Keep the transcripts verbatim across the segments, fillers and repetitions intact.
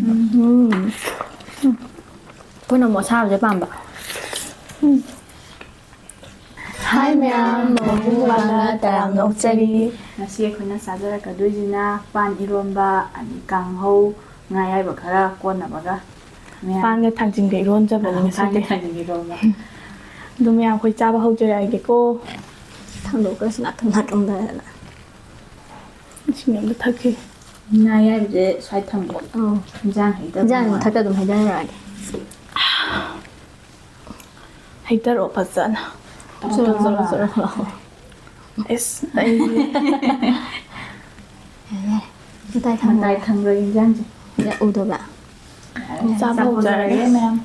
ꯎꯝ꯫ ꯑꯩꯈꯣꯏꯅ ꯑꯃꯨꯛ ꯑꯁꯥꯕꯁꯦ ꯄꯥꯝꯕ꯫ ꯎꯝ꯫ ꯍꯥꯏ ꯃꯌꯥꯝ, ꯃꯣꯃꯣ ꯃꯨꯛꯕꯥꯡꯗ ꯇꯔꯥꯝꯅ ꯑꯣꯛꯆꯔꯤ꯫ ꯉꯁꯤ ꯑꯩꯈꯣꯏꯅ ꯆꯥꯖꯔꯛꯀꯗꯣꯏꯁꯤꯅ ꯄꯥꯟ ꯏꯔꯣꯟꯕ, ꯑꯗꯩ ꯀꯥꯡꯍꯧ, ꯉꯥ ꯑꯌꯥꯏꯕ ꯈꯔ ꯀꯣꯟꯅꯕꯒ꯫ ꯃꯌꯥꯝ꯫ ꯄꯥꯟꯒ ꯊꯥꯡꯖꯤꯡꯒ ꯏꯔꯣꯟꯖꯕꯅꯤ ꯑꯥ, ꯉꯁꯤꯗꯤ꯫ ꯄꯥꯟꯒ ꯊꯥꯡꯖꯤꯡ ꯏꯔꯣꯟꯕ꯫ ꯑꯗꯨ ꯃꯌꯥꯝ ꯑꯩꯈꯣꯏ ꯆꯥꯕ ꯍꯧꯖꯔꯛꯑꯒꯦꯀꯣ꯫ ꯊꯥꯡꯗꯣꯛꯈ꯭ꯔꯁꯤ ꯅꯥꯀꯟ ꯅꯥꯀꯟꯗ꯫ ꯏꯁꯤꯡ ꯑꯝꯇ ꯊꯛꯈꯤ꯫ ꯉꯥ ꯑꯌꯥꯏꯕꯁꯦ ꯁ꯭ꯋꯥꯏ ꯊꯝꯒꯦ꯫ ꯑꯧ꯫ ꯏꯟꯖꯥꯡ ꯍꯩꯇꯕ ꯏꯟꯖꯥꯡ ꯃꯥꯜꯂꯦ꯫ ꯃꯊꯛꯇ ꯑꯗꯨꯝ ꯍꯩꯊꯔꯛꯑꯒꯦ꯫ ꯍꯩꯊꯔꯛꯑꯣ ꯐꯖꯅ꯫ ꯖꯣꯔꯣ, ꯖꯣꯔꯣ, ꯖꯣꯔꯣ ꯂꯥꯎ꯫ ꯏꯁ, ꯑꯩꯗꯤ꯫ ꯌꯥꯔꯦ, ꯌꯥꯔꯦ꯫ ꯃꯇꯥꯏ ꯊꯝꯃꯣ꯫ ꯃꯇꯥꯏ ꯊꯝꯈ꯭ꯔꯒꯦ ꯏꯟꯖꯥꯡꯁꯦ꯫ ꯌꯥ, ꯎꯗꯕ꯫ ꯌꯥꯔꯦ, ꯆꯥꯕ ꯆꯥꯛ ꯍꯧꯖꯔꯒꯦ꯫ ꯄꯨꯖꯔꯒꯦ ꯃꯌꯥꯝ꯫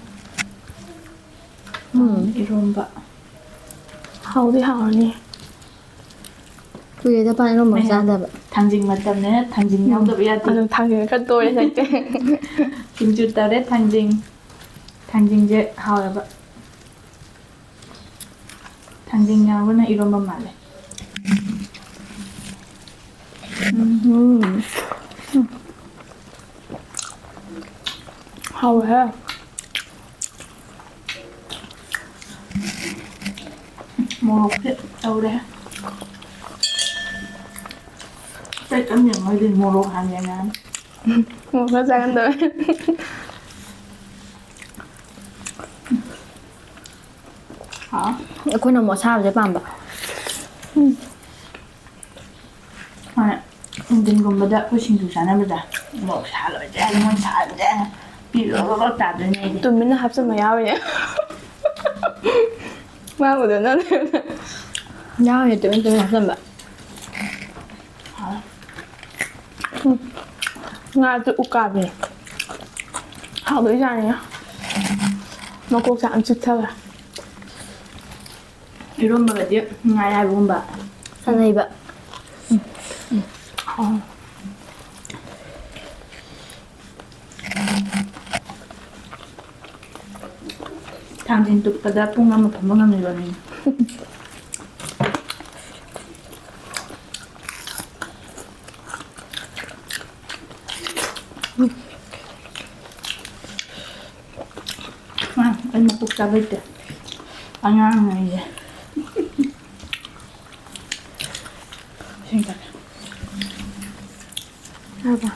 ꯎꯝ꯫ ꯏꯔꯣꯝꯕ꯫ ꯍꯥꯎꯗꯤ ꯍꯥꯎꯔꯅꯤ꯫ ꯀꯨꯏꯔꯦꯗ ꯄꯥꯟ ꯏꯔꯣꯝꯕꯒ ꯃꯌꯥꯝ ꯆꯥꯗꯕ꯫ ꯊꯥꯡꯖꯤꯡ ꯃꯇꯝꯅꯤꯅ ꯊꯥꯡꯖꯤꯡ ꯎꯝ꯫ ꯌꯥꯎꯗꯕ ꯌꯥꯗꯦ꯫ ꯑꯗꯨ ꯊꯥꯡꯖꯤꯡ ꯈꯔ ꯇꯣꯏꯔꯦ ꯍꯟꯗꯛꯇꯤ꯫ ꯁꯤꯡꯖꯨ ꯇꯧꯔꯦ ꯊꯥꯡꯖꯤꯡ꯫ ꯊꯥꯡꯖꯤꯡꯁꯦ ꯍꯥꯎꯋꯦꯕ꯫ ꯊꯥꯡꯖꯤꯡ ꯌꯥꯎꯕꯅ ꯏꯔꯣꯝꯕ ꯃꯥꯜꯂꯦ꯫ ꯎꯝ꯫ ꯍꯥꯎꯋꯦꯍꯦ꯫ ꯃꯣꯔꯣꯛꯁꯦ ꯇꯧꯔꯦ꯫ ꯄ꯭ꯂꯦꯠ ꯑꯃ ꯌꯦꯡꯉꯣ, ꯑꯩꯗꯤ ꯃꯣꯔꯣꯛ ꯍꯥꯟꯅ ꯌꯦꯡꯉꯛꯑꯅꯤ꯫ ꯃꯣꯔꯣꯛ ꯈꯔ ꯆꯥꯒꯟꯗꯕ꯫ ꯍꯥꯎ꯫ ꯑꯩꯈꯣꯏꯅ ꯑꯃꯨꯛ ꯑꯁꯥꯕꯁꯦ ꯄꯥꯝꯕ꯫ ꯎꯝ꯫ ꯍꯣꯏ, ꯅꯨꯡꯊꯤꯟꯒꯨꯝꯕꯗ ꯑꯩꯈꯣꯏ ꯁꯤꯡꯖꯨ ꯆꯥꯅꯕꯗ ꯃꯣꯔꯣꯛ ꯁꯥꯍꯜꯂꯣꯏꯁꯦ ꯍꯥꯏꯅ, ꯃꯣꯏ ꯁꯥꯍꯟꯁꯦ ꯍꯥꯏꯅ ꯄꯤꯕ ꯕꯛ ꯕꯛ ꯇꯥꯗꯣꯏꯅꯦ ꯑꯩꯗꯤ꯫ ꯇꯨꯃꯤꯟꯅ ꯍꯥꯞꯆꯟꯕ ꯌꯥꯎꯔꯤꯅꯦ꯫ ꯃꯥ ꯎꯗꯅꯕꯅꯦ꯫ ꯌꯥꯎꯔꯤꯅꯦ, ꯇꯨꯃꯤꯟ ꯇꯨꯃꯤꯟ ꯍꯥꯞꯆꯟꯕ꯫ ꯎꯝ꯫ ꯉꯥꯁꯨ ꯎꯀꯥꯕꯤ꯫ ꯍꯥꯎꯗꯣꯏꯖꯥꯠꯅꯤꯅꯦ꯫ ꯃꯀꯣꯛꯁꯦ ꯌꯥꯝ ꯆꯤꯛꯊꯈ꯭ꯔꯦ꯫ ꯏꯔꯣꯝꯕꯒꯗꯤ ꯉꯥ ꯑꯌꯥꯏꯕꯒꯨꯝꯕ꯫ ꯆꯥꯅꯩꯕ꯫ ꯎꯝ꯫ ꯎꯝ꯫ ꯊꯥꯡꯖꯤꯡ ꯇꯨꯞꯄꯗ ꯄꯨꯡ ꯑꯃ ꯐꯝꯕ ꯉꯝꯃꯤꯕ ꯃꯤꯅꯤ꯫ ꯑꯩ ꯃꯀꯣꯛ ꯆꯥꯕ ꯍꯩꯇꯦ꯫ ꯑꯉꯥꯡꯅ ꯑꯩꯁꯦ꯫ ꯏꯁꯤꯡ ꯊꯛꯀꯦ꯫ ꯌꯥꯔꯕ?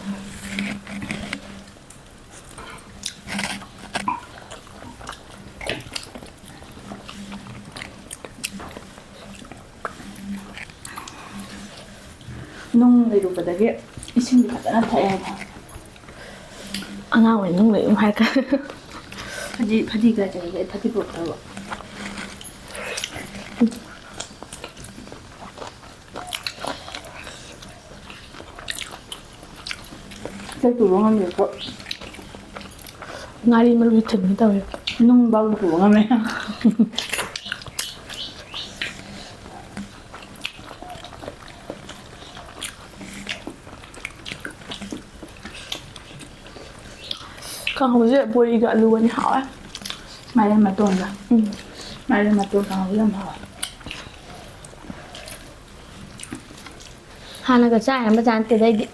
ꯅꯨꯡ ꯂꯩꯔꯨꯕꯗꯒꯤ ꯏꯁꯤꯡꯗꯤ ꯐꯖꯅ ꯊꯛꯑꯦ ꯍꯥꯏꯕ꯫ ꯑꯉꯥꯡ ꯑꯣꯏꯅ ꯅꯨꯡ ꯂꯩꯔꯨ ꯍꯥꯏꯔꯒ꯫ ꯐꯗꯤ, ꯐꯗꯤ ꯀꯥꯏ ꯆꯠꯈ꯭ꯔꯒꯦ? ꯑꯩ ꯐꯗꯤ ꯄꯨꯔꯛꯇ꯭ꯔꯕ꯫ ꯆꯠꯄꯕꯨ ꯉꯝꯗꯦꯀꯣ꯫ ꯉꯥꯔꯤ ꯃꯔꯨꯁꯨ ꯊꯤꯟꯒꯦ ꯇꯧꯋꯦ꯫ ꯅꯨꯡ ꯐꯥꯎ ꯄꯨꯕ ꯉꯝꯃꯦ꯫ ꯀꯥꯡꯍꯧꯁꯦ ꯕꯣꯔꯤꯒ ꯑꯂꯨꯒꯅꯤ ꯍꯥꯎꯋꯦ꯫ ꯃꯥꯏꯔꯦꯟ ꯃꯇꯣꯟꯒ꯫ ꯎꯝ꯫ ꯃꯥꯏꯔꯦꯟ ꯃꯇꯣꯟ ꯀꯥꯡꯍꯧꯁꯦ ꯌꯥꯝ ꯍꯥꯎꯋꯦ꯫ ꯍꯥꯟꯅꯒ ꯆꯥꯔꯝꯕ ꯖꯥꯠ ꯅꯠꯇꯦꯗ ꯑꯩꯗꯤ꯫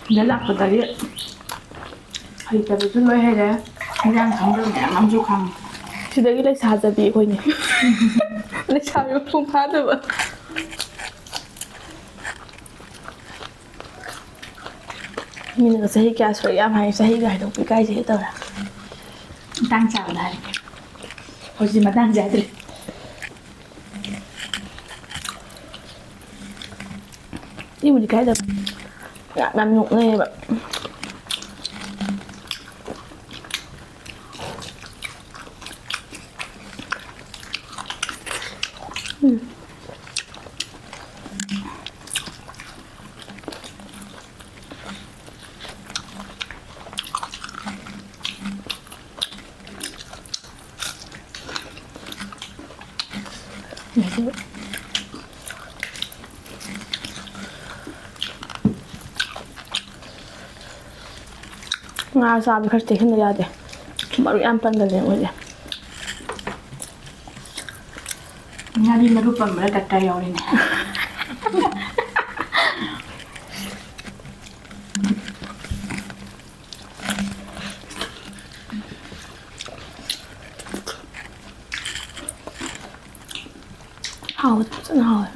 ꯁꯤꯗ ꯂꯥꯛꯄꯗꯒꯤ ꯍꯩꯇꯕꯁꯨ ꯂꯣꯏ ꯍꯩꯔꯦ, ꯏꯟꯖꯥꯡ ꯈꯪꯗꯕ ꯃꯌꯥꯝ ꯑꯃꯁꯨ ꯈꯪꯉꯦ꯫ ꯁꯤꯗꯒꯤ ꯂꯩꯁꯥꯖꯕꯤ ꯑꯩꯈꯣꯏꯅꯤ꯫ ꯂꯩꯁꯥꯕꯤ ꯃꯄꯨꯡ ꯐꯥꯗꯕ꯫ ꯃꯤꯅꯒ ꯆꯍꯤ ꯀꯌꯥ ꯁꯨꯔꯒꯦ ꯌꯥꯝ ꯍꯥꯏ, ꯆꯍꯤꯒ ꯍꯥꯏꯗꯣꯛꯄ ꯏꯀꯥꯏꯖꯩ ꯇꯧꯔꯦ꯫ ꯃꯇꯥꯡ ꯆꯥꯕꯗ ꯍꯥꯏꯔꯛꯀꯦ꯫ ꯍꯧꯖꯤꯛ ꯃꯇꯥꯡ ꯆꯥꯗ꯭ꯔꯦ꯫ ꯏꯕꯨꯗꯤ ꯀꯥꯏꯗꯕ ꯌꯥꯝ, ꯌꯥꯝ ꯅꯣꯛꯅꯩꯌꯦꯕ꯫ ꯎꯝ꯫ ꯉꯥ ꯆꯥꯕꯗꯤ ꯈꯔ ꯆꯦꯛꯁꯤꯟꯗ ꯌꯥꯗꯦ꯫ ꯃꯔꯨ ꯌꯥꯝ ꯄꯟꯒꯜꯂꯦ ꯃꯣꯏꯁꯦ꯫ ꯉꯥꯔꯤ ꯃꯔꯨ ꯄꯟꯕꯗ ꯗꯥꯛꯇꯔ ꯌꯧꯔꯤꯅꯦ꯫ ꯍꯥꯎꯋꯦ, ꯐꯖꯅ ꯍꯥꯎꯋꯦ꯫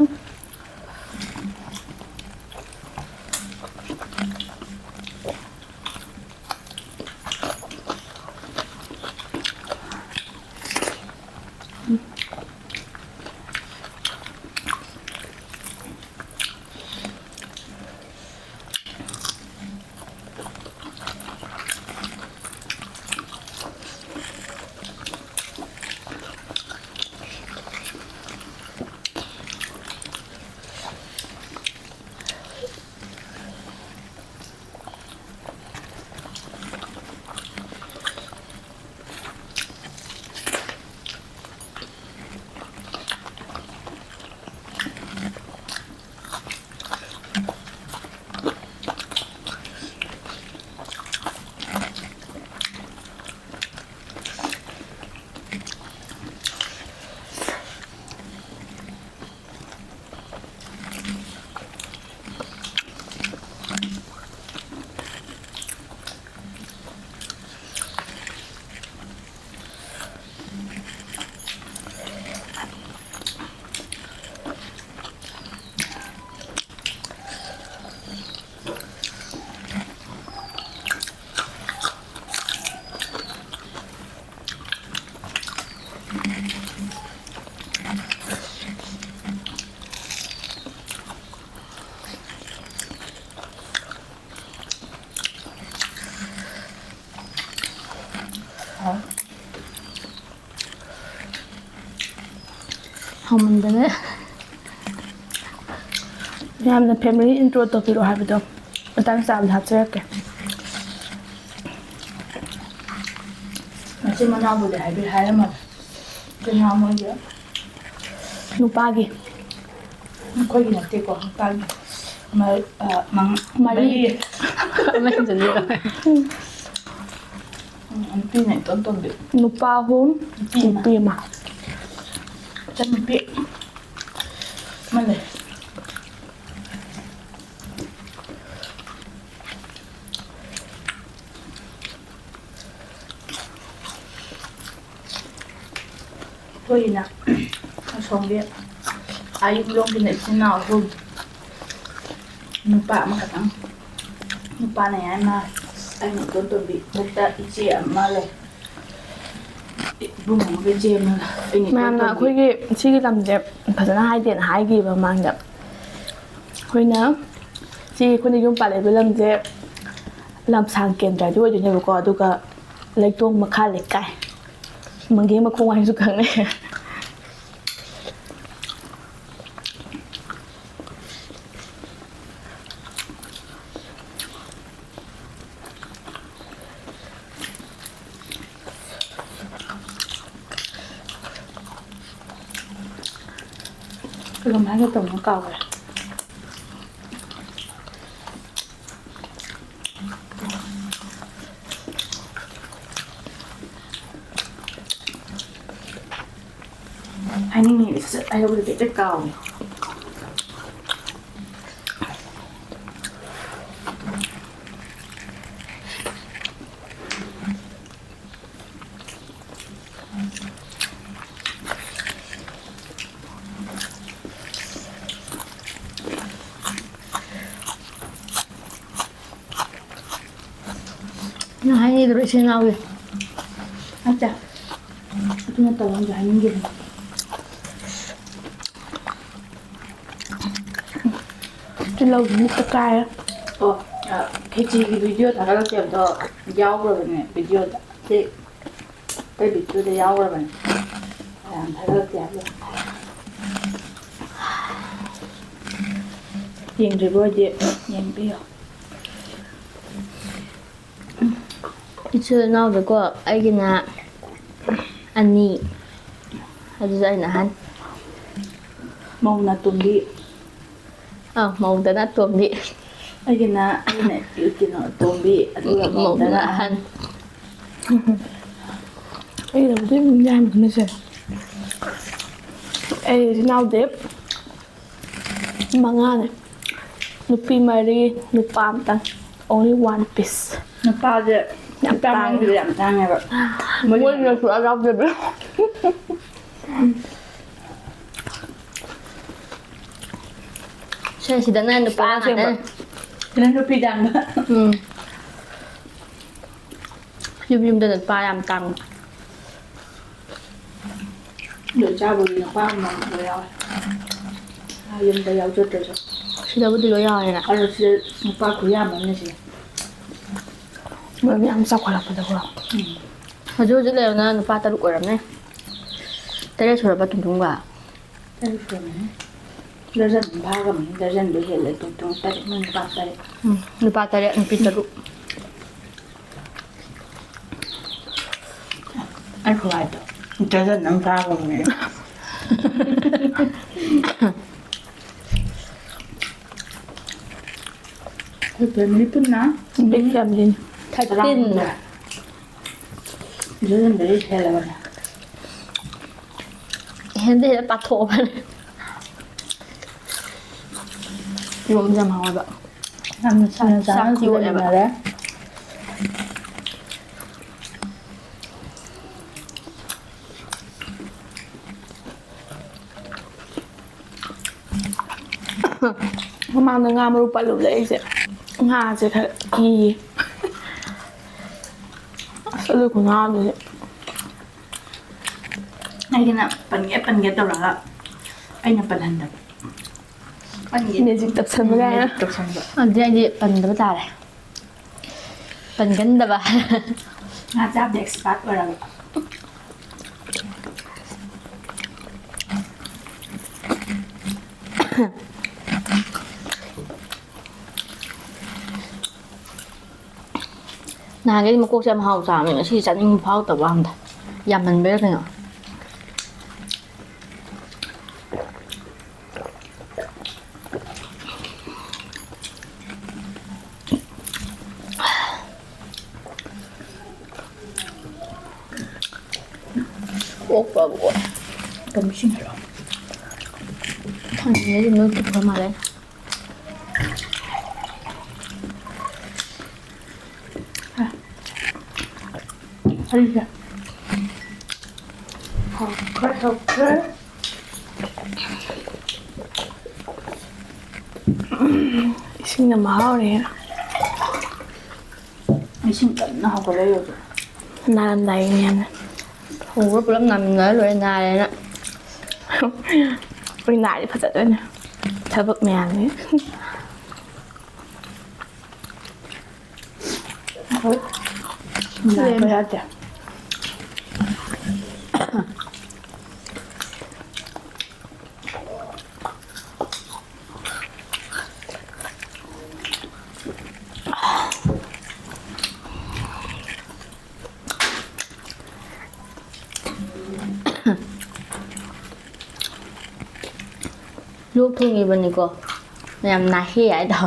ꯍꯥꯎꯃꯟꯗꯅ꯫ ꯌꯥꯝꯅ family intro ꯇꯧꯕꯤꯔꯛꯑꯣ ꯍꯥꯏꯕꯗꯣ ꯃꯇꯥꯡ ꯆꯥꯕꯗ ꯍꯥꯞꯆꯔꯛꯀꯦ꯫ ꯃꯆꯤꯟ ꯃꯅꯥꯎꯕꯨꯗꯤ ꯍꯥꯏꯕꯤ ꯍꯥꯏꯔꯝꯃꯒꯦ꯫ ꯏꯆꯤꯟ ꯏꯅꯥꯎ ꯃꯣꯏꯒꯤ ꯅꯨꯄꯥꯒꯤ꯫ ꯑꯩꯈꯣꯏꯒꯤ ꯅꯠꯇꯦꯀꯣ, ꯅꯨꯄꯥꯒꯤ꯫ ꯃ-, ꯑ, ꯃꯪ-, ꯃꯔꯤ꯫ ꯃꯔꯤ꯫ ꯑꯃ ꯍꯦꯟꯖꯟꯕꯤꯔꯣ꯫ ꯎꯝ, ꯅꯨꯄꯤꯅ ꯏꯇꯣꯟ ꯇꯣꯟꯕꯤ꯫ ꯅꯨꯄꯥ ꯑꯍꯨꯝ, ꯅꯨꯄꯤ ꯑꯃ꯫ ꯅꯨꯄꯤ ꯑꯃ꯫ ꯏꯆꯟꯅꯨꯄꯤ ꯑꯃ ꯂꯩ꯫ ꯑꯩꯈꯣꯏꯒꯤꯅ ꯑꯁꯣꯝꯒꯤ ꯑꯥ ꯌꯨꯝꯂꯣꯝꯒꯤꯅ ꯏꯆꯤꯟ ꯏꯅꯥꯎ ꯑꯍꯨꯝ, ꯅꯨꯄꯥ ꯑꯃꯈꯛꯇꯪ꯫ ꯅꯨꯄꯥꯅ ꯌꯥꯏꯃ, ꯑꯩꯅ ꯏꯇꯣꯟ ꯇꯣꯟꯕꯤ꯫ ꯃꯊꯛꯇ ꯏꯆꯦ ꯑꯃ ꯂꯩ꯫ ꯏꯕꯨꯡ ꯑꯃꯒ ꯏꯆꯦ ꯑꯃꯒ꯫ ꯑꯩꯅ ꯏꯇꯣꯟ ꯃꯌꯥꯝꯅ ꯇꯣꯟꯕꯤ꯫ ꯑꯩꯈꯣꯏꯒꯤ ꯁꯤꯒꯤ ꯂꯝꯁꯦ ꯐꯖꯅ ꯍꯥꯏꯗꯦꯅ ꯍꯥꯏꯈꯤꯕ ꯃꯃꯥꯡꯗ꯫ ꯑꯩꯈꯣꯏꯅ ꯁꯤ ꯑꯩꯈꯣꯏꯅ ꯌꯨꯝ ꯄꯥꯜꯂꯛꯏꯕ ꯂꯝꯁꯦ ꯂꯝꯁꯥꯡ ꯀꯦꯟꯗ꯭ꯔꯗꯤ ꯑꯣꯏꯗꯣꯏꯅꯦꯕꯀꯣ, ꯑꯗꯨꯒ ꯂꯩꯇꯣꯡ ꯃꯈꯥ ꯂꯩꯀꯥꯏ, ꯃꯪꯒꯦ ꯃꯈꯣꯡ ꯍꯥꯏꯅꯁꯨ ꯈꯪꯅꯩ꯫ ꯀꯔꯝꯍꯥꯏꯅ ꯇꯧꯅꯣ ꯀꯥꯎꯈ꯭ꯔꯦ꯫ ꯍꯥꯏꯅꯤꯡꯉꯤ ꯁꯠ ꯍꯥꯏꯍꯧꯗ꯭ꯔꯗꯤ ꯍꯦꯛꯇ ꯀꯥꯎꯏ꯫ ꯅꯪ ꯍꯥꯏꯅꯤꯡꯉꯤꯗꯨꯔꯣ ꯏꯆꯤꯟ ꯏꯅꯥꯎꯒꯤ? ꯅꯠꯇꯦ꯫ ꯑꯗꯨ ꯅꯠꯇꯕ ꯑꯃꯁꯨ ꯍꯥꯏꯅꯤꯡꯈꯤꯕꯅꯤ꯫ ꯇꯤꯜꯍꯧꯁꯤ ꯃꯤꯠꯇ ꯀꯥꯏꯔꯦ꯫ ꯑꯣ, ꯑ, ꯈꯦꯆꯤꯒꯤ video ꯊꯥꯒꯠꯂꯛꯇꯦ ꯍꯥꯏꯕꯗꯣ ꯌꯥꯎꯈ꯭ꯔꯕꯅꯦ videoꯗ꯫ ꯁꯤ ꯑꯩ videoꯗ ꯌꯥꯎꯈ꯭ꯔꯕꯅꯦ꯫ ꯃꯌꯥꯝ ꯊꯥꯒꯠꯂꯛꯇꯦ ꯍꯥꯏꯕꯗꯣ꯫ ꯌꯦꯡꯗ꯭ꯔꯤꯕ ꯑꯣꯏꯗꯤ ꯌꯦꯡꯕꯤꯌꯣ꯫ ꯏꯆꯤꯜ ꯏꯅꯥꯎꯗꯀꯣ, ꯑꯩꯒꯤꯅ ꯑꯅꯤ, ꯑꯗꯨꯁꯨ ꯑꯩꯅ ꯑꯍꯟ꯫ ꯃꯧꯅ ꯑꯇꯣꯝꯕꯤ꯫ ꯑꯥ, ꯃꯧꯗꯅ ꯑꯇꯣꯝꯕꯤ꯫ ꯑꯩꯒꯤꯅ, ꯑꯩꯅ, ꯀꯩꯅꯣ, ꯑꯇꯣꯝꯕꯤ, ꯑꯗꯨꯒ ꯃꯧꯗꯅ ꯃꯧꯗꯅ ꯑꯍꯟ꯫ ꯑꯍꯟ꯫ ꯑꯩꯒꯤꯗꯕꯨꯗꯤ ꯑꯗꯨꯝ ꯌꯥꯏꯃꯗꯨꯅ ꯁꯦ꯫ ꯑꯩ ꯏꯆꯤꯟ ꯏꯅꯥꯎꯗꯤ ꯃꯉꯥꯅꯦ꯫ ꯅꯨꯄꯤ ꯃꯔꯤ, ꯅꯨꯄꯥ ꯑꯝꯇꯪ꯫ Only one piece. ꯅꯨꯄꯥꯁꯦ ꯌꯥꯝ ꯅꯨꯄꯥ ꯇꯥꯡꯉꯦ꯫ ꯑꯉꯥꯡꯗꯨꯗꯤ ꯌꯥꯝ ꯇꯥꯡꯉꯦꯕ꯫ ꯃꯣꯏꯅ ꯁꯨꯡꯌꯥꯎ ꯌꯥꯎꯗꯕ꯫ ꯁꯦ, ꯁꯤꯗꯅ ꯅꯨꯄꯥ ꯁꯥ ꯁꯦꯝꯕ꯫ ꯉꯥꯛꯇꯅꯦ꯫ ꯁꯤꯅ ꯅꯨꯄꯤ ꯇꯥꯡꯕ꯫ ꯎꯝ꯫ ꯌꯨꯝ ꯌꯨꯝꯗ ꯅꯨꯄꯥ ꯌꯥꯝ ꯇꯥꯡꯕ꯫ ꯑꯗꯣ ꯏꯆꯥꯕꯨꯗꯤ ꯅꯨꯄꯥ ꯑꯃꯃꯝ ꯂꯣꯏ ꯌꯥꯎꯔꯦ꯫ ꯑꯥ, ꯌꯨꯝꯗ ꯌꯥꯎꯖꯗ꯭ꯔꯁꯨ꯫ ꯁꯤꯗꯕꯨꯗꯤ ꯂꯣꯏ ꯌꯥꯎꯔꯦꯅ꯫ ꯑꯗꯣ ꯁꯤꯗ ꯅꯨꯄꯥ ꯈꯨꯌꯥꯝ ꯑꯃꯅꯦ ꯁꯤꯗ꯫ ꯃꯣꯏ ꯃꯌꯥꯝ ꯆꯥꯎꯈꯠꯂꯛꯄꯗꯀꯣ꯫ ꯎꯝ꯫ ꯍꯧꯖꯤꯛ ꯍꯧꯖꯤꯛ ꯂꯩꯔꯅ ꯅꯨꯄꯥ ꯇꯔꯨꯛ ꯑꯣꯏꯔꯝꯅꯦ꯫ ꯇꯔꯦꯠ ꯁꯨꯔꯕ ꯇꯨꯝꯊꯨꯝꯒ꯫ ꯇꯔꯦꯠ ꯁꯨꯔꯝꯃꯅꯤ꯫ ꯗꯔꯖꯟ ꯑꯃ ꯐꯥꯒ꯭ꯔꯕꯅꯤ꯫ ꯗꯔꯖꯟꯗꯣ ꯍꯦꯜꯂꯦ꯫ ꯇꯨꯝꯊꯨꯝ ꯇꯔꯦꯠ, ꯃꯣꯏ ꯅꯨꯄꯥ ꯇꯔꯦꯠ꯫ ꯎꯝ, ꯅꯨꯄꯥ ꯇꯔꯦꯠ, ꯅꯨꯄꯤ ꯇꯔꯨꯛ꯫ ꯑꯩ ꯈꯨꯍꯥꯏꯗꯣ ꯗꯔꯖꯟ ꯑꯃ ꯐꯥꯈ꯭ꯔꯕꯅꯦ꯫ ꯑꯩꯈꯣꯏ family ꯄꯨꯟꯅ big family꯫ Thirteen꯫ ꯇꯔꯥꯍꯨꯝꯗꯣꯏ꯫ ꯗꯔꯖꯟꯗꯒꯤ ꯍꯦꯜꯂꯕꯅꯦ꯫ ꯍꯦꯟꯗꯤ ꯍꯦꯟꯅ ꯄꯥꯊꯣꯛꯑꯕꯅꯦ꯫ ꯏꯔꯣꯝꯕꯁꯦ ꯌꯥꯝ ꯍꯥꯎꯋꯦꯕ꯫ ꯌꯥꯝꯅ ꯊꯨꯅ ꯆꯥꯛ ꯆꯥꯅ ꯆꯣꯛꯑꯦꯕ꯫ ꯂꯩꯃꯤꯟꯅꯔꯦ꯫ ꯃꯃꯥꯡꯗ ꯉꯥ ꯃꯔꯨ ꯄꯜꯂꯨꯕꯗ ꯑꯩꯁꯦ ꯉꯥꯁꯦ ꯈꯔ ꯀꯤꯌꯦ꯫ ꯑꯁ, ꯑꯗꯨ ꯈꯨꯉꯥꯗꯨꯗꯤ꯫ ꯑꯩꯒꯤꯅ ꯄꯟꯒꯦ ꯄꯟꯒꯦ ꯇꯧꯔꯒ ꯑꯩꯅ ꯄꯜꯍꯟꯗꯕ꯫ ꯄꯟꯒꯦ꯫ Magic ꯇꯧꯁꯟꯕ ꯀꯥꯏꯅ꯫ Magic ꯇꯧꯁꯟꯕ꯫ ꯑꯗꯨꯗꯤ ꯑꯩꯗꯤ ꯄꯟꯗꯕ ꯇꯥꯔꯦ꯫ ꯄꯟꯒꯟꯗꯕ꯫ ꯉꯥ ꯆꯥꯕꯗ expert ꯑꯣꯏꯔꯕ꯫ ꯅꯍꯥꯟꯒꯩꯗꯤ ꯃꯀꯣꯛꯁꯦ ꯌꯥꯝ ꯍꯥꯎ ꯆꯥꯕꯅꯦ, ꯉꯁꯤ ꯆꯥꯅꯤꯡꯕ ꯐꯥꯎꯗꯕ ꯋꯥꯅꯤꯗ꯫ ꯌꯥꯝꯃꯟꯕꯩꯔ ꯀꯩꯅꯣ꯫ ꯑꯣꯛꯄꯕꯨ ꯑꯣꯛꯑꯦ꯫ ꯀꯝꯕꯤꯁꯤꯡ ꯍꯥꯏꯔꯛꯑꯣ꯫ ꯑꯗꯨꯗꯤ ꯅꯣꯏ ꯄꯨꯊꯣꯛꯑ ꯃꯥꯜꯂꯦ꯫ ꯍꯩꯁꯦ ꯍꯥꯎꯈ꯭ꯔꯦ, ꯍꯥꯎꯈ꯭ꯔꯦ꯫ ꯏꯁꯤꯡꯅ ꯃꯍꯥꯎꯔꯦ꯫ ꯏꯁꯤꯡ ꯀꯟꯅ ꯍꯧꯒꯠꯂꯛꯏ ꯍꯧꯖꯤꯛ꯫ ꯅꯥꯔꯝꯗꯥꯏꯒꯤꯅꯦ ꯌꯥꯝꯅ꯫ ꯍꯧꯕ ꯄꯨꯂꯞ ꯅꯥꯃꯤꯟꯅꯔ ꯂꯣꯏꯔꯦ ꯅꯥꯔꯦꯅ꯫ ꯑꯩꯈꯣꯏ ꯅꯥꯔꯗꯤ ꯐꯖꯗꯣꯏꯅꯦ ꯊꯕꯛ ꯃꯌꯥꯝꯁꯦ꯫ ꯍꯣꯏ꯫ ꯅꯥꯕ ꯌꯥꯗꯦ꯫ ꯂꯣꯛ ꯊꯨꯡꯉꯤꯕꯅꯤꯀꯣ꯫ ꯌꯥꯝ ꯅꯥꯍꯦ ꯍꯥꯏꯗꯣ꯫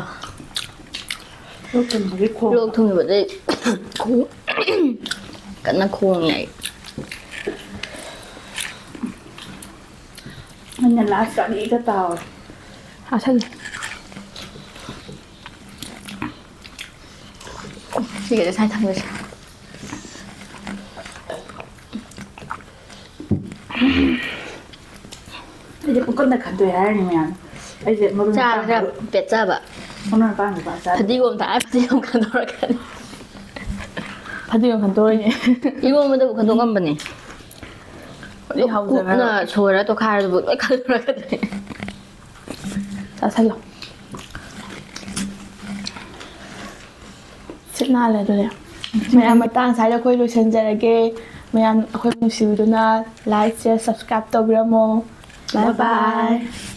ꯂꯣꯛ ꯊꯨꯡꯕꯒꯤ ꯈꯣꯡ꯫ ꯂꯣꯛ ꯊꯨꯡꯉꯤꯕꯗꯩ ꯈꯣꯡ-, ꯀꯟꯅ ꯈꯣꯡꯉꯤ ꯑꯩ꯫ ꯑꯩꯅ ꯂꯥꯁ ꯆꯥꯅꯤꯒ ꯇꯥꯎꯔꯦ꯫ ꯆꯥꯁꯜꯂꯨ꯫ ꯁꯤꯒꯗꯤ ꯁꯥꯏ ꯊꯝꯒ꯭ꯔꯁꯤ꯫ ꯑꯩꯗꯤ ꯄꯨꯡꯀꯟꯗ ꯈꯟꯗꯣꯛꯑꯦ ꯍꯥꯏꯔꯤꯅꯤ ꯃꯌꯥꯝ꯫ ꯑꯩꯁꯦ ꯃꯔꯨ ꯆꯥꯕꯗ ꯃꯄꯥꯡ-, ꯄꯦꯠꯆꯕ꯫ ꯃꯔꯨ ꯃꯄꯥꯡ ꯅꯨꯄꯥ ꯆꯥꯗꯦ꯫ ꯐꯗꯤꯒꯣꯝ ꯊꯥꯛꯑ ꯐꯗꯤꯒꯣꯝ ꯈꯟꯗꯣꯔꯛꯀꯅꯤ꯫ ꯐꯗꯤꯒꯣꯝ ꯈꯟꯗꯣꯛꯑꯣꯏꯅꯦ꯫ ꯏꯔꯣꯟꯕꯗꯕꯨ ꯈꯟꯗꯣꯛ ꯉꯝꯕꯅꯦ꯫ ꯍꯧꯖꯤꯛ ꯍꯧꯖꯔꯒ꯫ ꯀꯨꯞꯅ ꯁꯣꯏꯔ ꯇꯣꯈꯥꯏꯔꯗꯨꯕꯨ ꯂꯣꯏ ꯈꯟꯗꯣꯔꯛꯀꯅꯤ꯫ ꯆꯥꯁꯜꯂꯣ꯫ ꯁꯤꯠ ꯅꯥꯜꯂꯦ ꯑꯗꯨꯗꯤ꯫ ꯃꯌꯥꯝ ꯃꯇꯥꯡ ꯁ꯭ꯋꯥꯏꯗ ꯑꯩꯈꯣꯏ ꯂꯣꯏꯁꯤꯟꯖꯔꯒꯦ꯫ ꯃꯌꯥꯝ ꯑꯩꯈꯣꯏ ꯅꯨꯡꯁꯤꯕꯤꯗꯨꯅ like, share, subscribe ꯇꯧꯕꯤꯔꯝꯃꯣ꯫ Bye bye꯫ Bye bye꯫